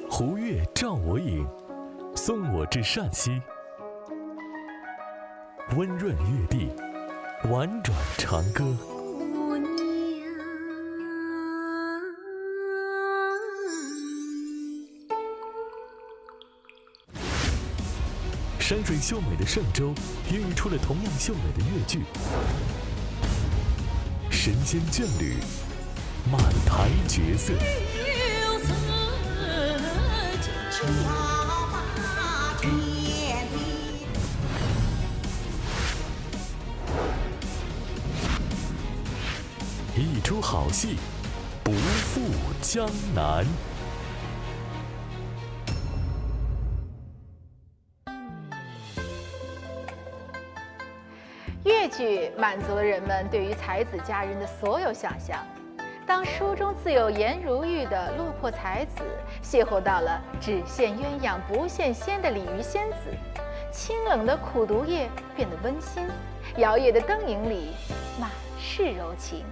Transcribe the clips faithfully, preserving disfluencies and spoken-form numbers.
胡越照我影，送我至陕西，温润越地，婉转长歌。 山水秀美的嵊州，孕育出了同样秀美的越剧。神仙眷侣，满台绝色。一出好戏，不负江南。 越剧满足了人们对于才子佳人的所有想象。当书中自有颜如玉的落魄才子，邂逅到了只羡鸳鸯不羡仙的鲤鱼仙子，清冷的苦毒液变得温馨，摇曳的灯影里满是柔情。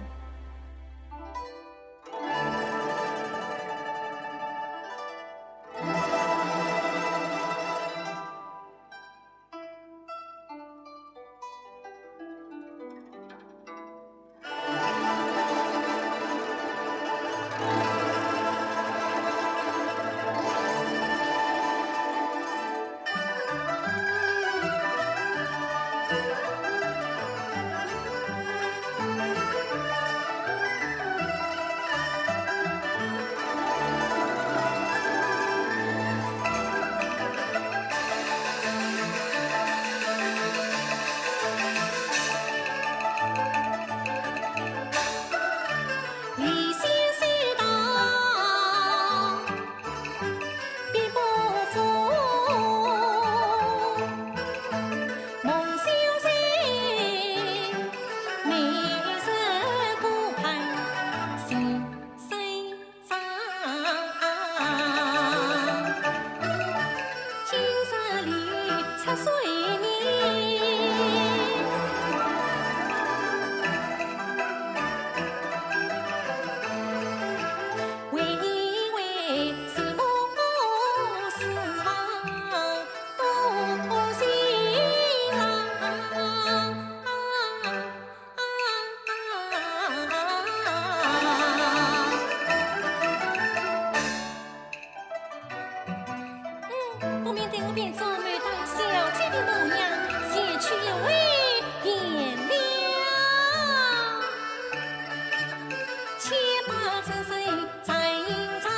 嗯，不免对我变作牡丹小姐的模样，前去一回见了。且把这身再吟唱。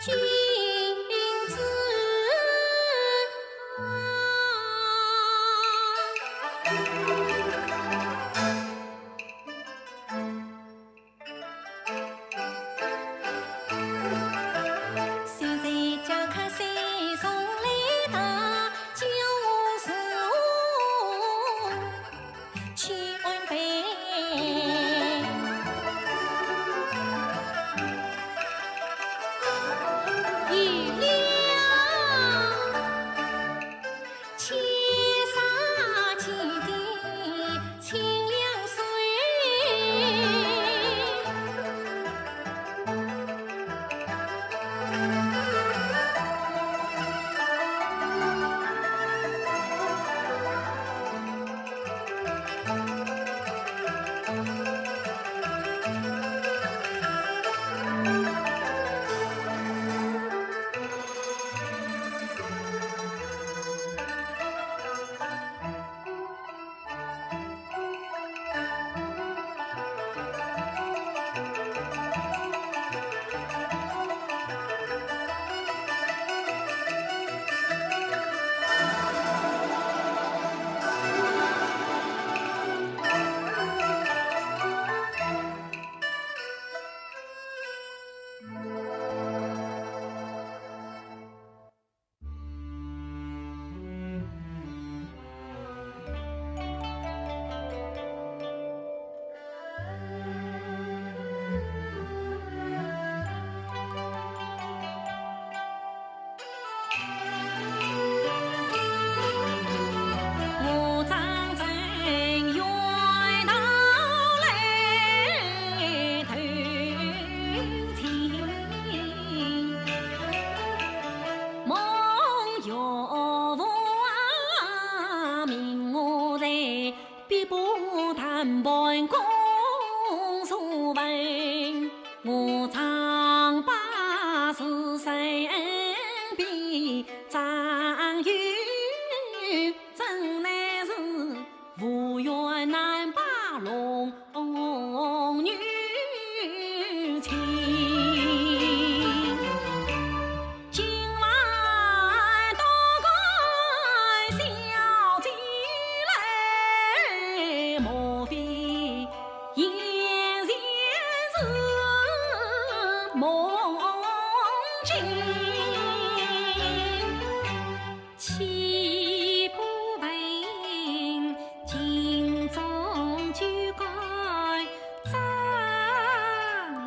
君子啊。谁在家客谁送来的酒壶 千杯。有了千山千地清凉水。我张真远道来投亲，梦有父啊，命我在 碧波潭畔共坐问，我张八字身边张有贞，乃是无缘男把龙女情。 今晚多看小姐来，莫非眼前是梦境？ 岂不闻，镜中就该张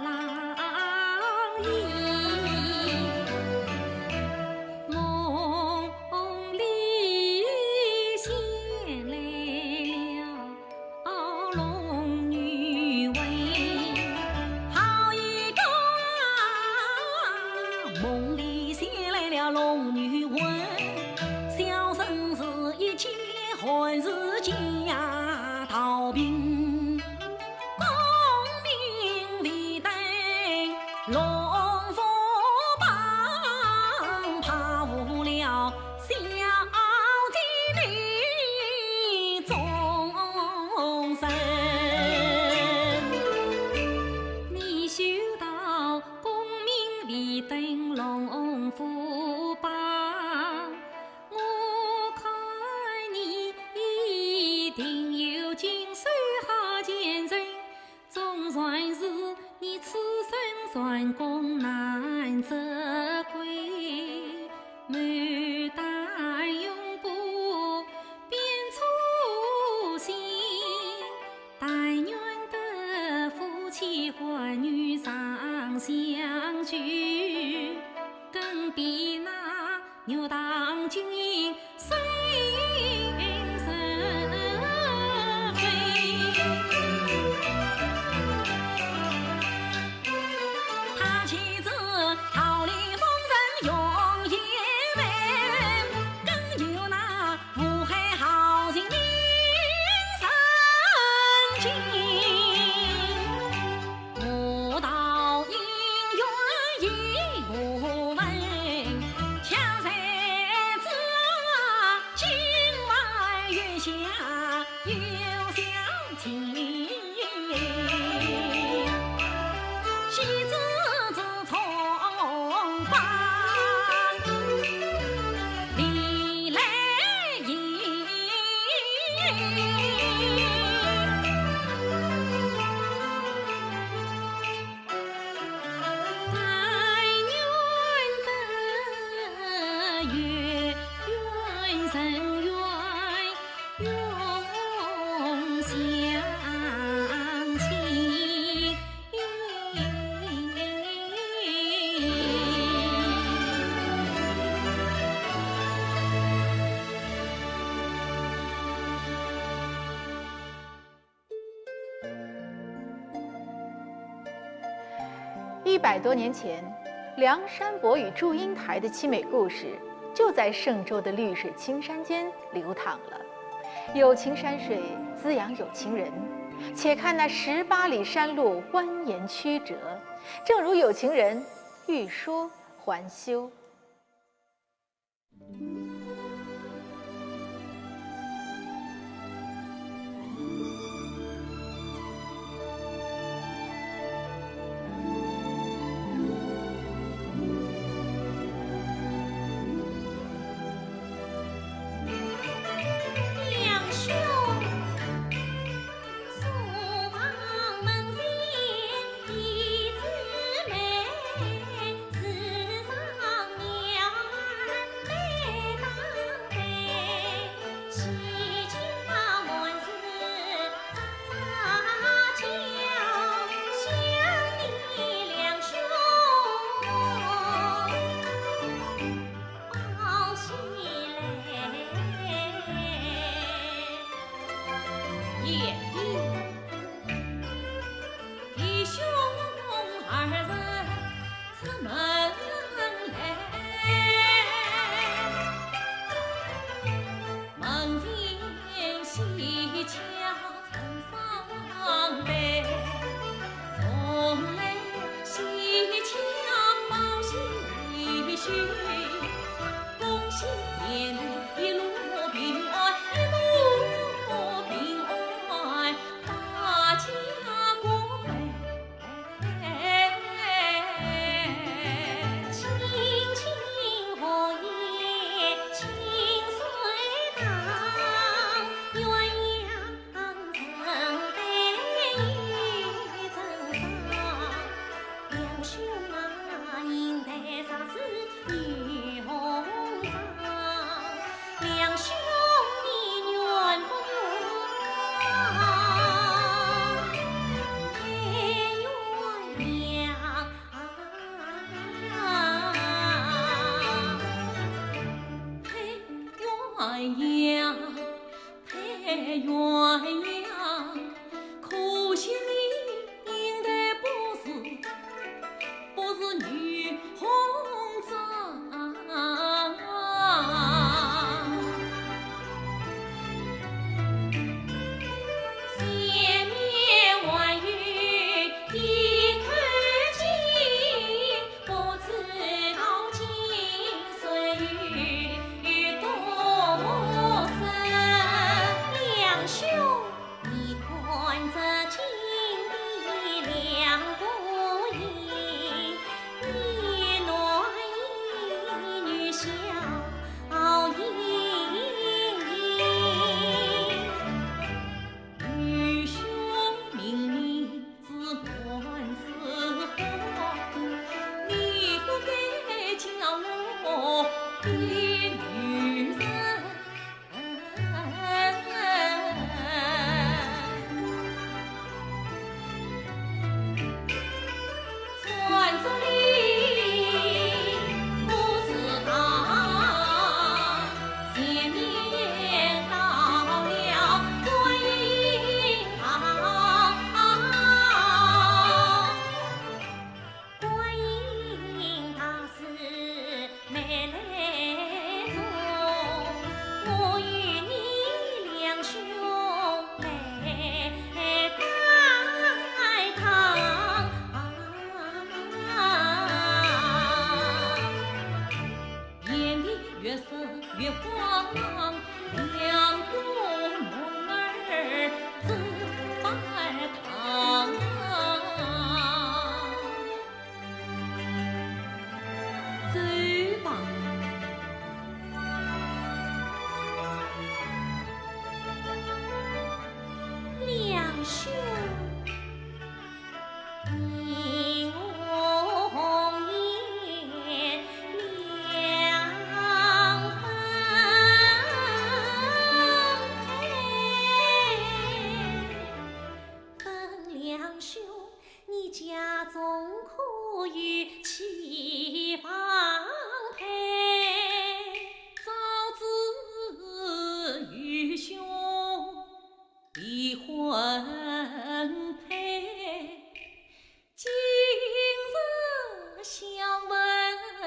郎意。梦里醒来了 龙女魂，好一个啊！梦里醒来了龙女魂，小生是一介寒士家逃兵，功名未登 龙虎榜，怕误了小姐你终身。你休道功名未登龙虎榜，我看你一定有经手好前程。 纵然是你此生蟾宫难得归，牡丹永不变初心。但愿得夫妻儿女常相聚，更比那 玉堂金印生死非。他妻子桃李风尘永远美，更有那五海豪情名声尽。 我道姻缘已无问，恰在这一百多年前，梁山伯与祝英台的凄美故事就在嵊州的绿水青山间流淌了。友情山水滋养有情人，且看那十八里山路蜿蜒曲折，正如有情人欲说还休。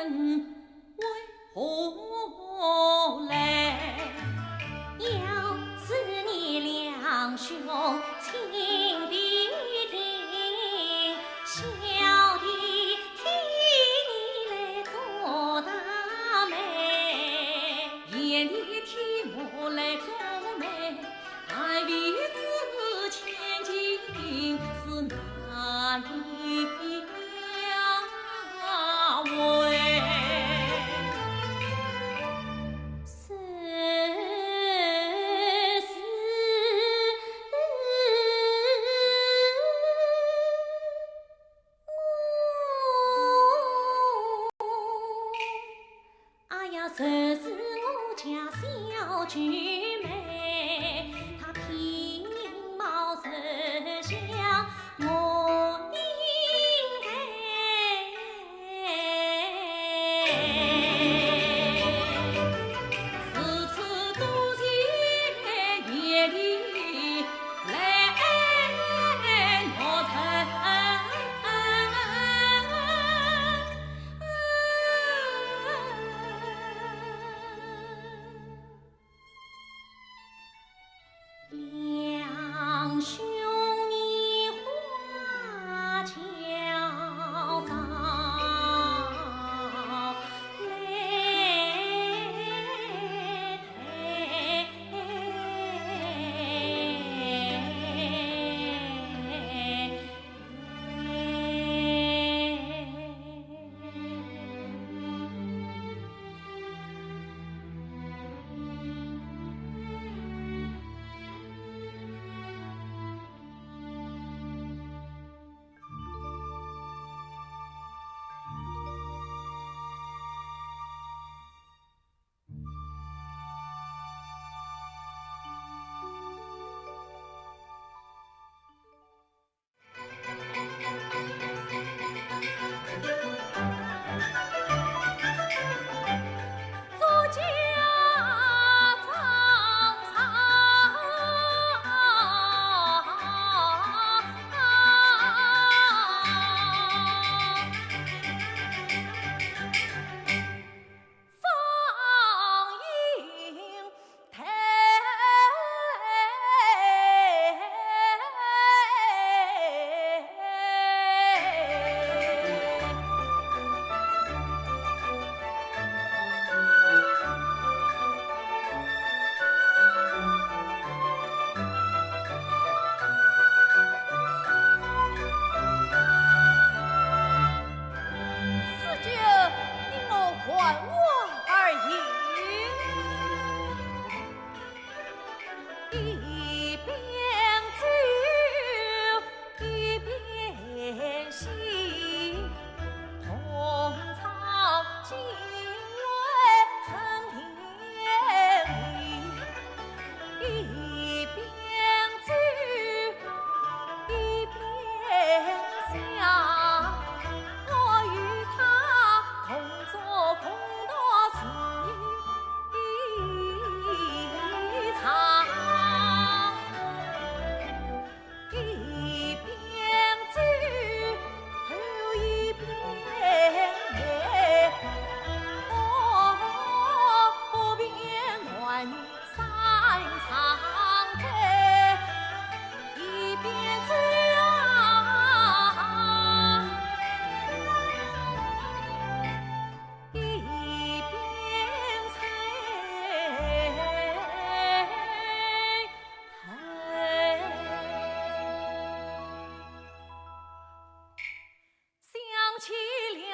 为何来？要是你两兄情未定，小弟替你来做大媒。嫌你替我来做媒， 但未知前情是哪一回？是，是，我 哎呀，就是我家小九妹，她品貌如何，我应该。如此多谢贤弟来学成。 两兄你花轿早来退。 四舅，你我还话而已。一边走，一边行，同窗寄语成天明。 一边走，一边想，我与他同坐共度情长。 一边走，一边念，哦，不辨男女三长者，一边走啊，一边走。 想起了，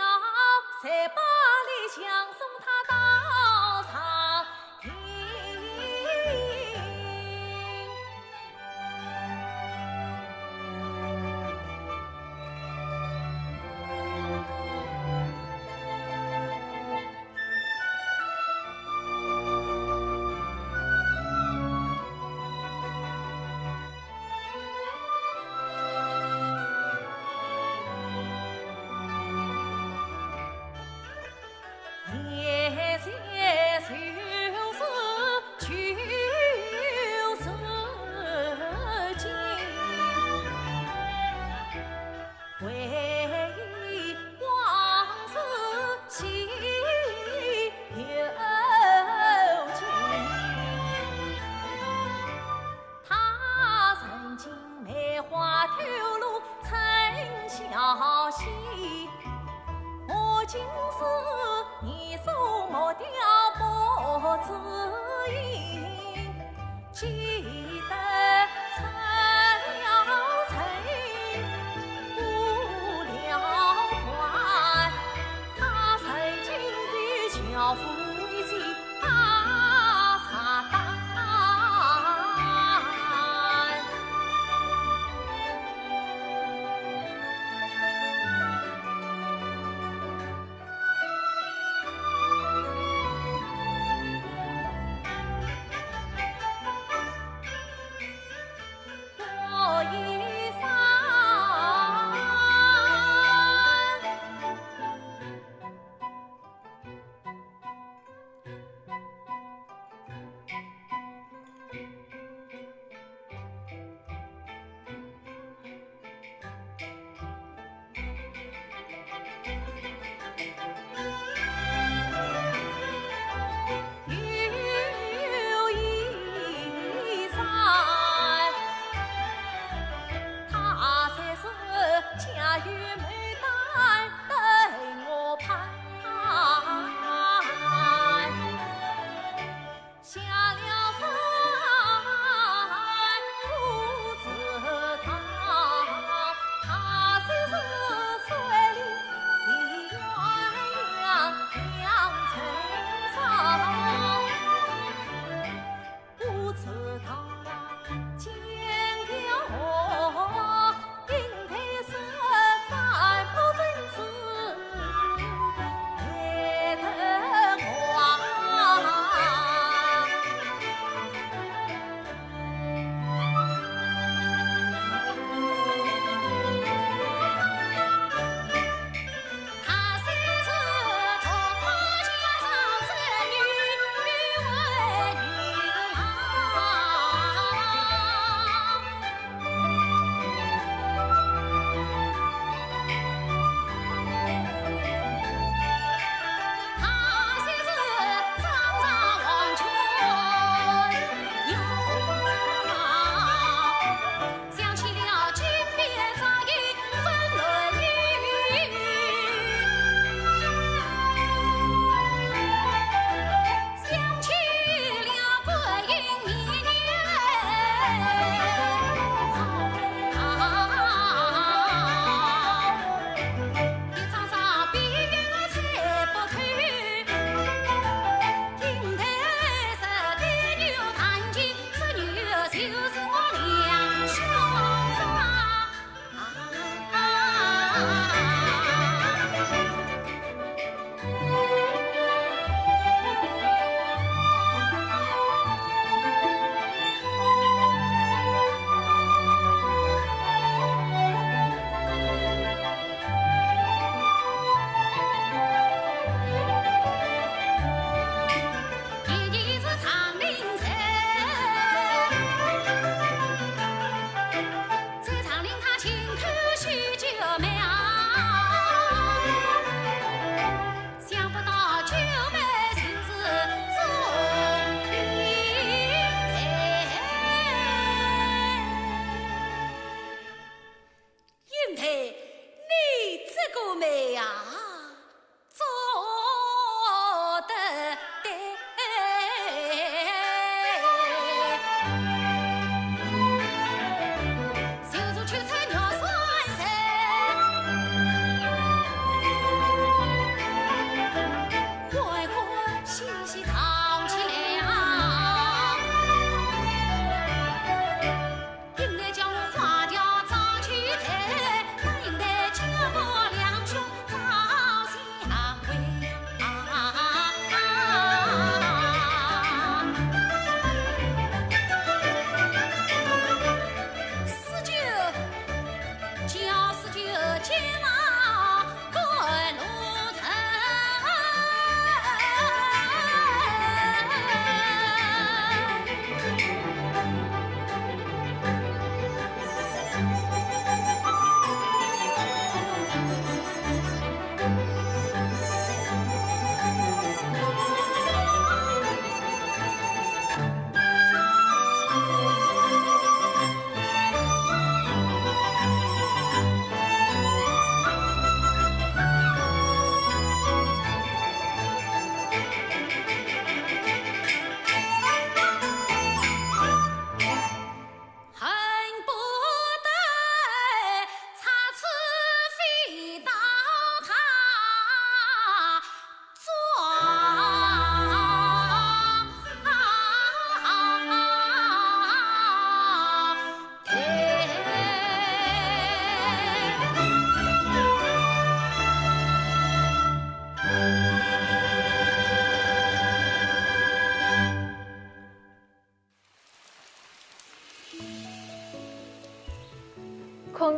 才把李想送他到长亭。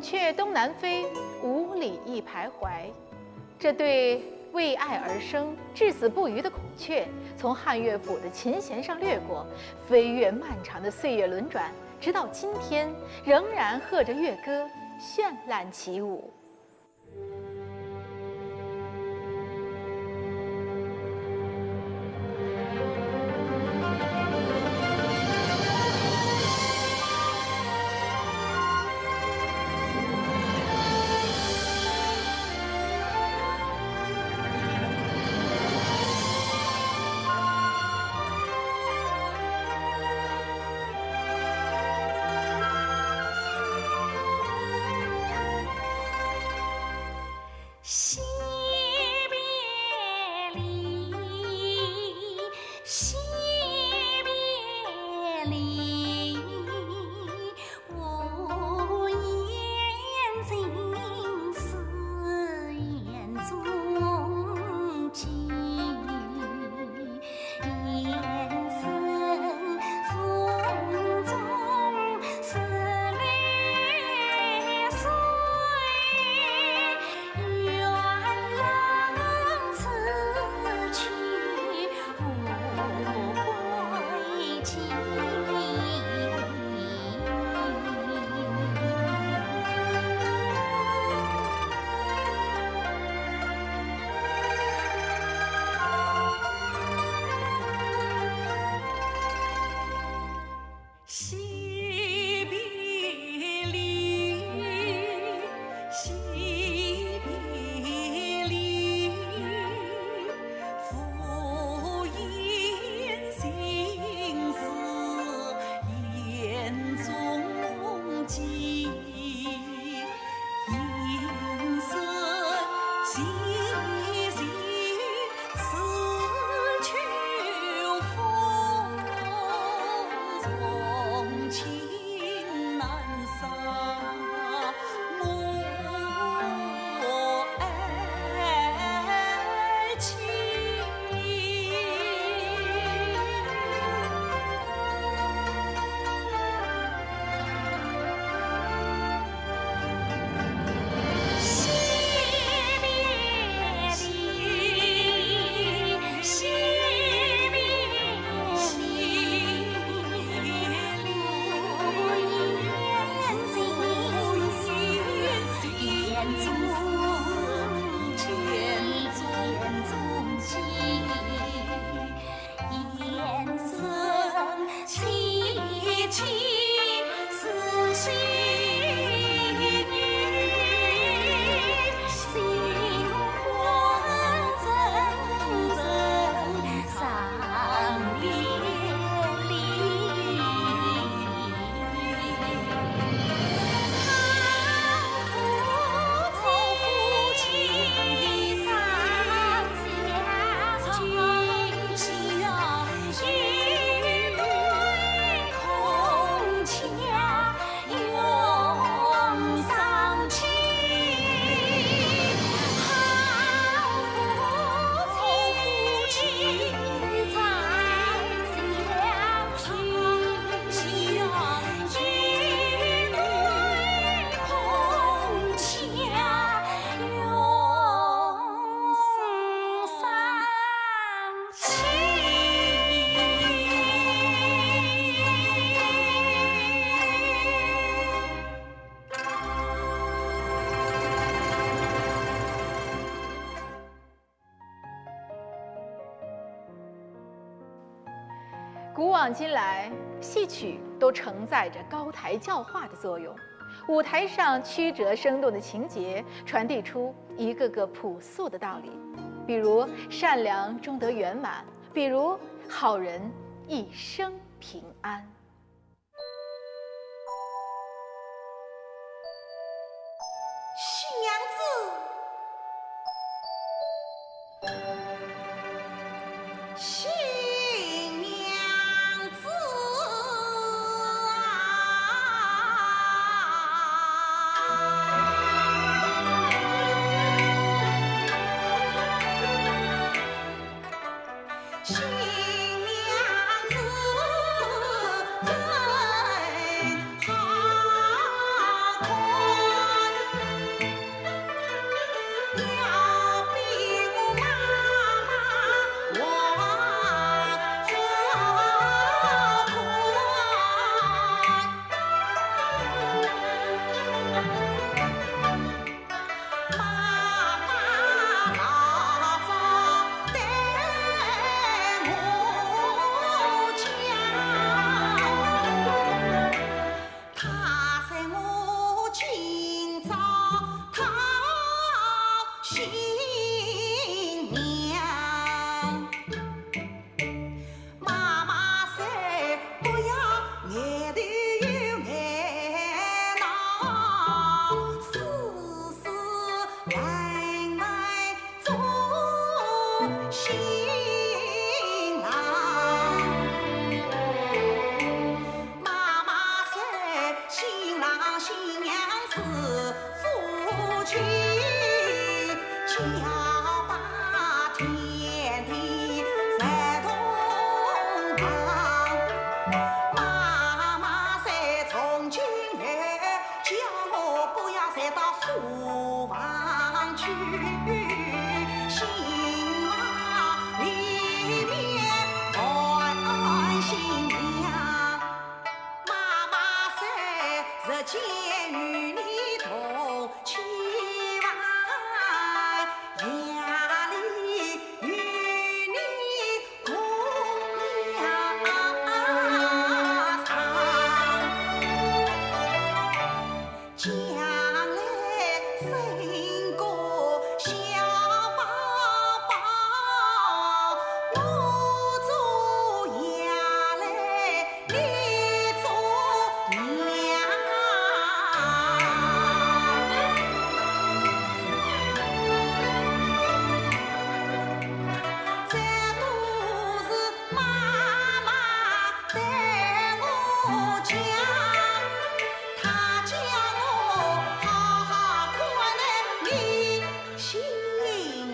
雀东南飞，五里一徘徊。这对为爱而生、至死不渝的孔雀，从汉乐府的琴弦上掠过，飞越漫长的岁月轮转，直到今天，仍然和着乐歌绚烂起舞。 惜别离，惜别离，无言尽是眼中情。 惜别离，惜别离，无言尽是眼中情。 古往今来，戏曲都承载着高台教化的作用。舞台上曲折生动的情节，传递出一个个朴素的道理，比如善良终得圆满，比如好人一生平安。 新娘子，新娘子。新郎，妈妈说，新郎新娘是夫妻，叫把天地在同行。妈妈说，从今后叫我不要再到书房去，新郎里面换新娘。妈妈说，日间与你同期盼，夜里与你共眠床。将来生个小宝宝，我做爷来，你做娘。这都是 妈妈对我讲，她叫我好好看待你新娘。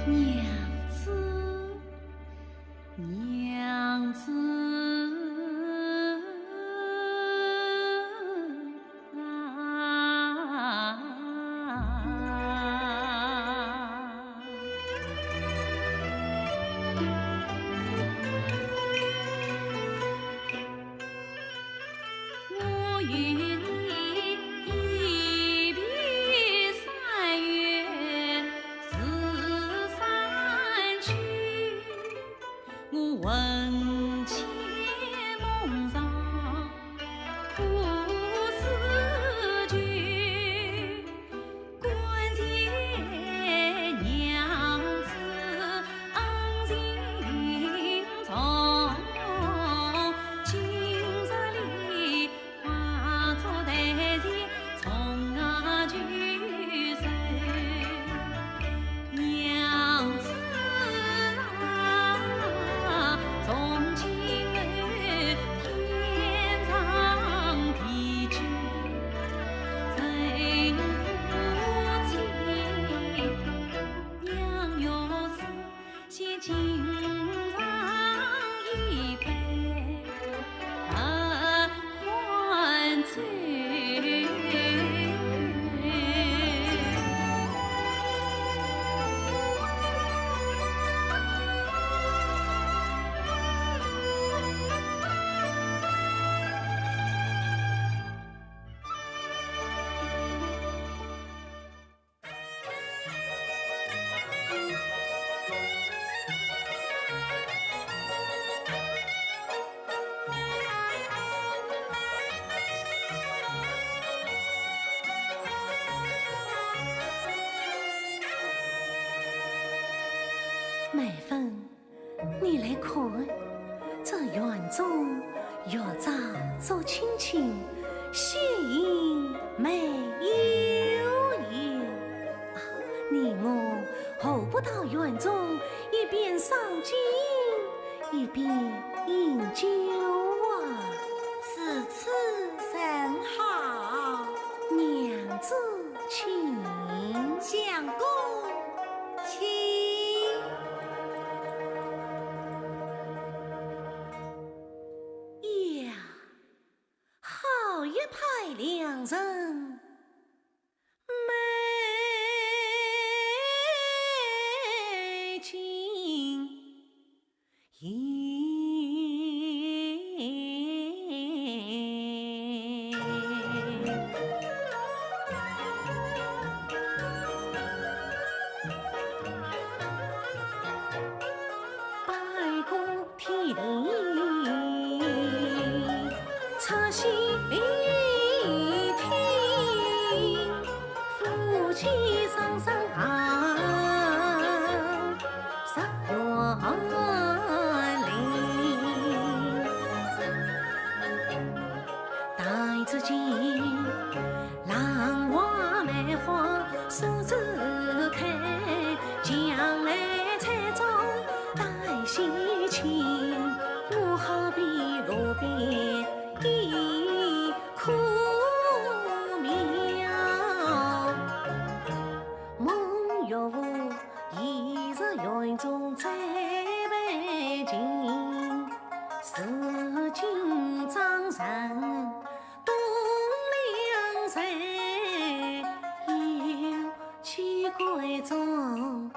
娘子，娘子啊！我与你一别三月十三秋，我魂牵梦绕苦思旧。 感谢娘子恩情重，今日里化作台前重啊聚首。娘子啊，从今后天长地久， 美芬， 你来看，这园中月色作清清，细影美悠悠。啊，你我何不到园中一边赏景，一边饮酒啊？如此甚好。娘子请。相公请。 呀，好一派良人美景。 拜过天地，出西天，夫妻双双行，十月里。但只见 兰花梅花数枝开，墙内翠竹带细青。我好比路边一棵苗。梦月湖疑是园中最美景，如今张人 东梁山，有妻闺中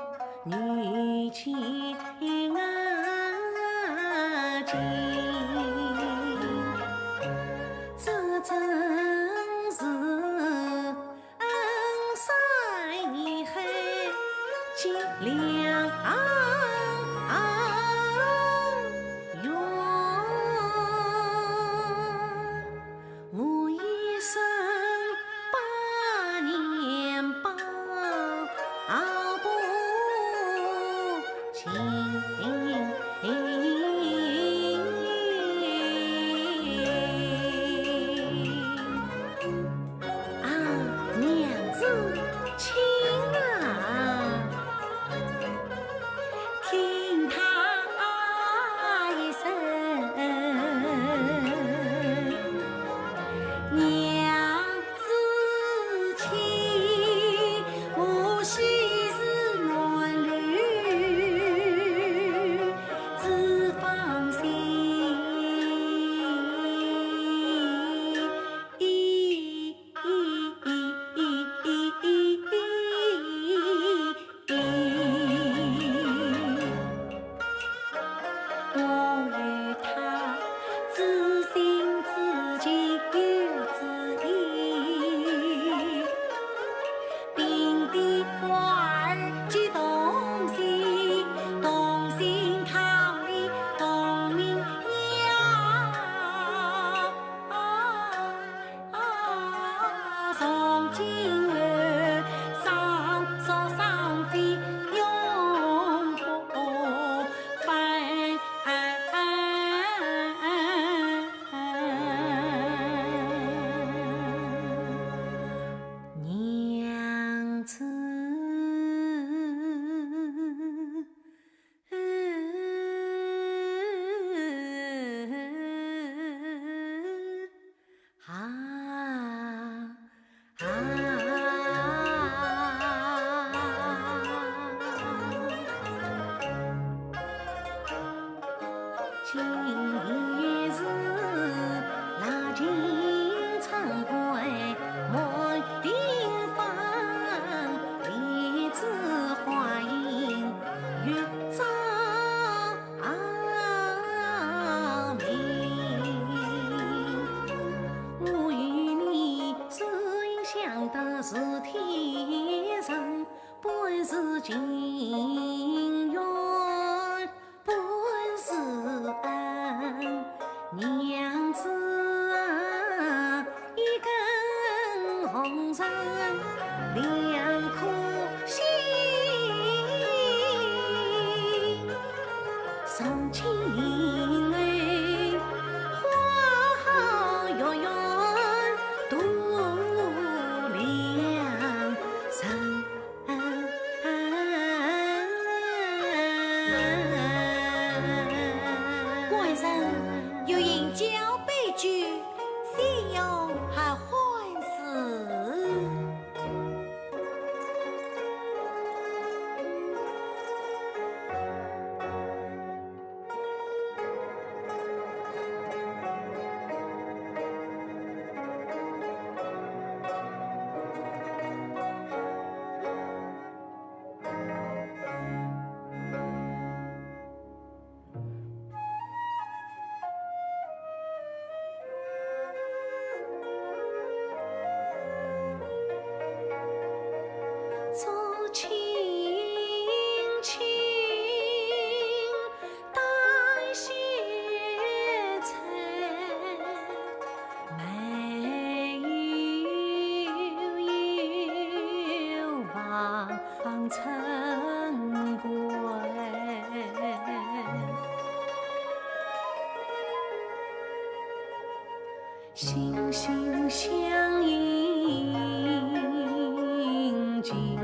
女情啊情。这真是恩山义海结良缘。 我一生百年不尽。啊，娘子，请啊。天的花儿结同心，同心堂里同名娘。从今后，双宿双飞永不分。娘子。 啊，啊。今夜是拉尽春归满庭芳，莲子花影月照 明。我与你只因相得是天人，本是情缘本是恩。娘子啊，一根红绳两颗心。 从今后花好月圆度良辰。官人，有人交杯酒，相邀合欢事。 心心相印尽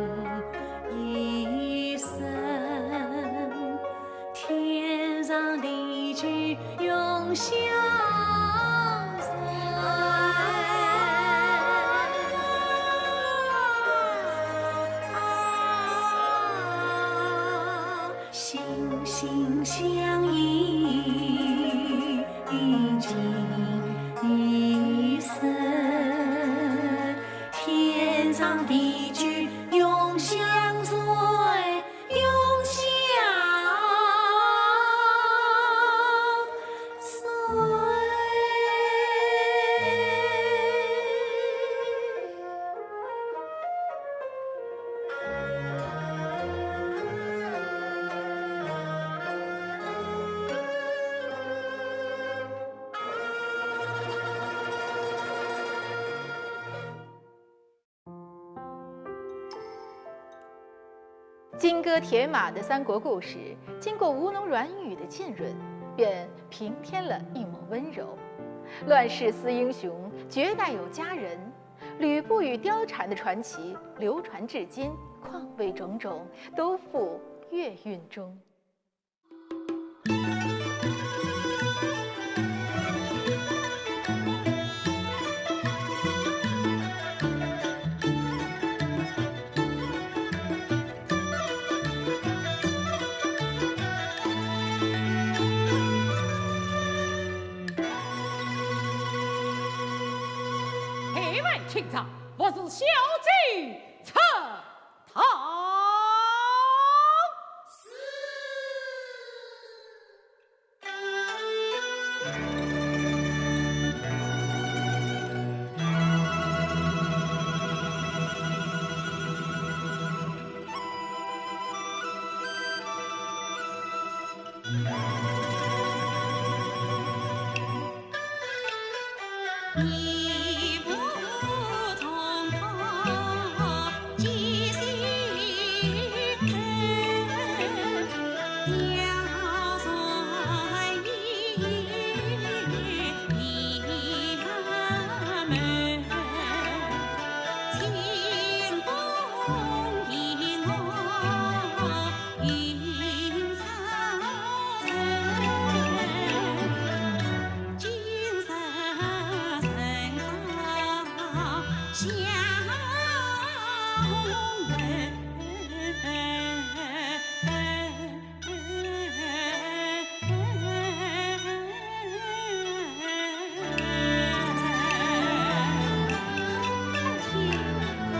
一生，天长地久永相随。心心相印尽一生，天长地久永相随，永相随。 金戈铁马的三国故事，经过吴侬软语的浸润，便平添了一抹温柔。乱世思英雄，绝代有佳人，吕布与貂蝉的传奇流传至今，况味种种，都付乐韵中。 百万卿上，不是小姐出堂。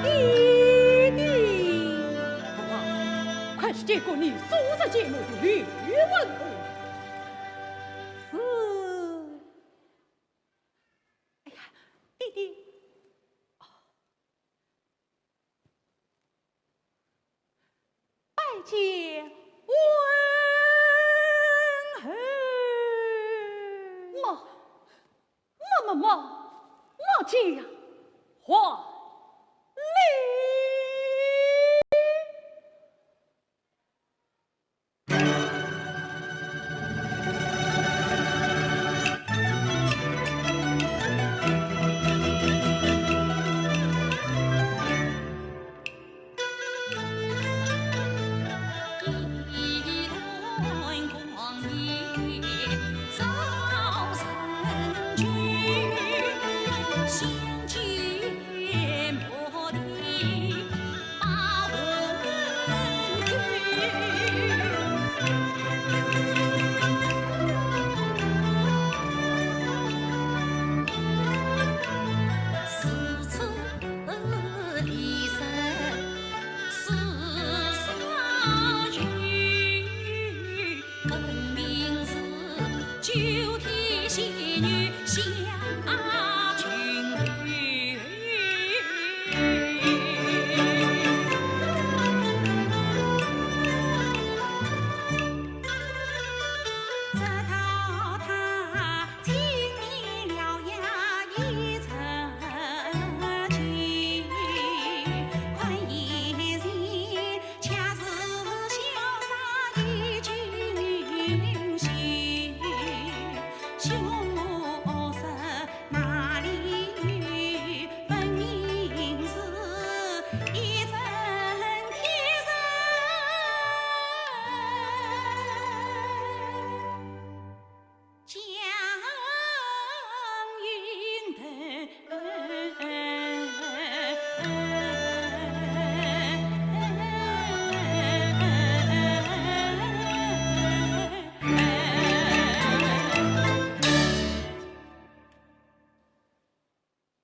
弟弟，快去见过你数十年没的刘文儿。是。哎呀，弟弟。 拜见文儿。莫，莫，莫，莫，莫见皇礼。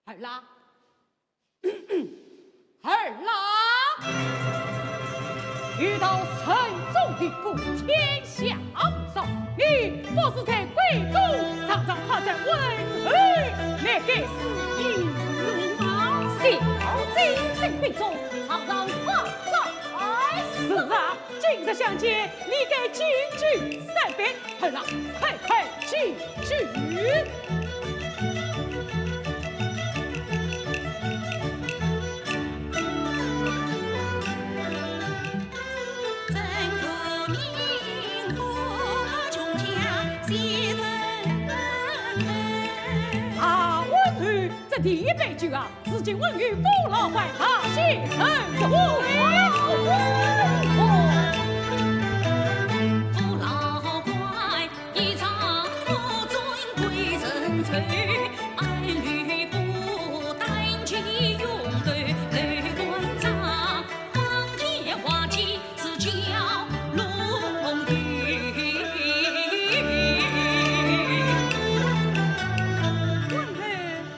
儿啊，儿啊，有道人中有福，天下无双。你不是在闺中，常常夸赞文儿，乃该是因何？小姐称闺中，常常夸赞。是啊，今日相见，你该敬酒三杯。 儿啊，快快敬酒。啊，文儿，这第一杯酒啊， 是请文儿扶老官大喜成婚。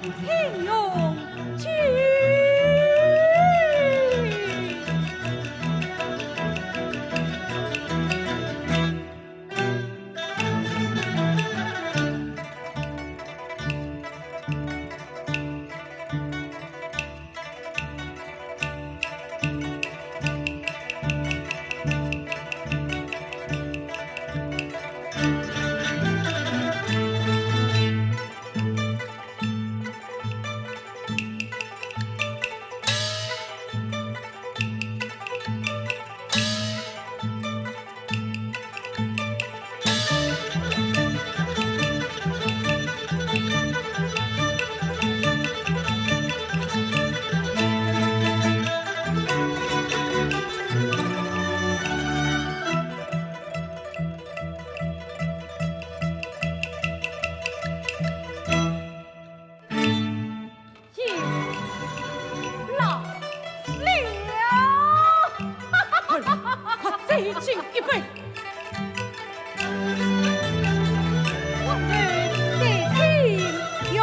请用酒。一杯。我们再请用酒。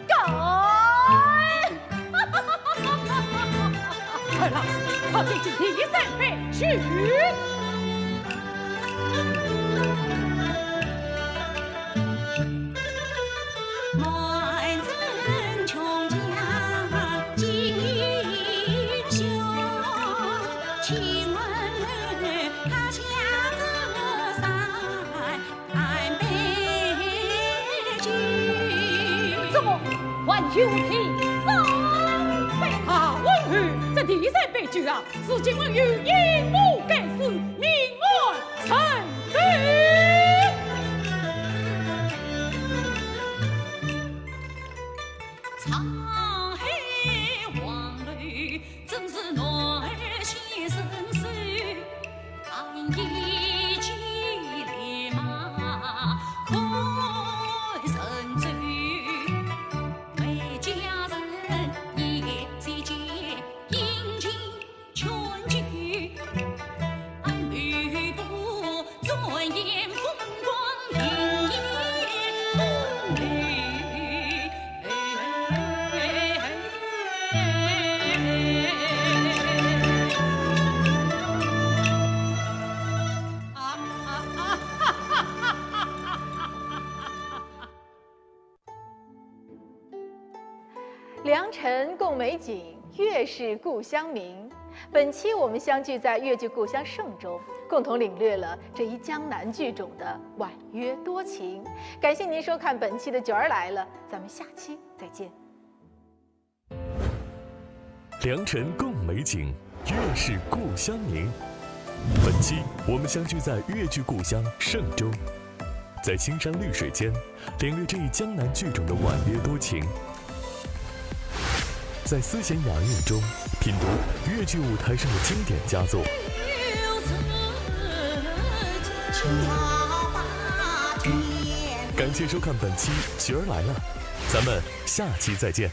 干！快了，快敬第三杯酒。 怎么还有第三杯？啊，王后，这第三杯酒啊，是今晚有因谋该死，命案成罪。 良辰共美景，月是故乡明。本期我们相聚在越剧故乡嵊州，共同领略了这一江南剧种的婉约多情。感谢您收看本期的《角儿来了》，咱们下期再见。良辰共美景，月是故乡明。本期我们相聚在越剧故乡嵊州，在青山绿水间，领略这一江南剧种的婉约多情。 在丝弦雅韵中品读越剧舞台上的经典佳作。感谢收看本期《角儿来了》，咱们下期再见。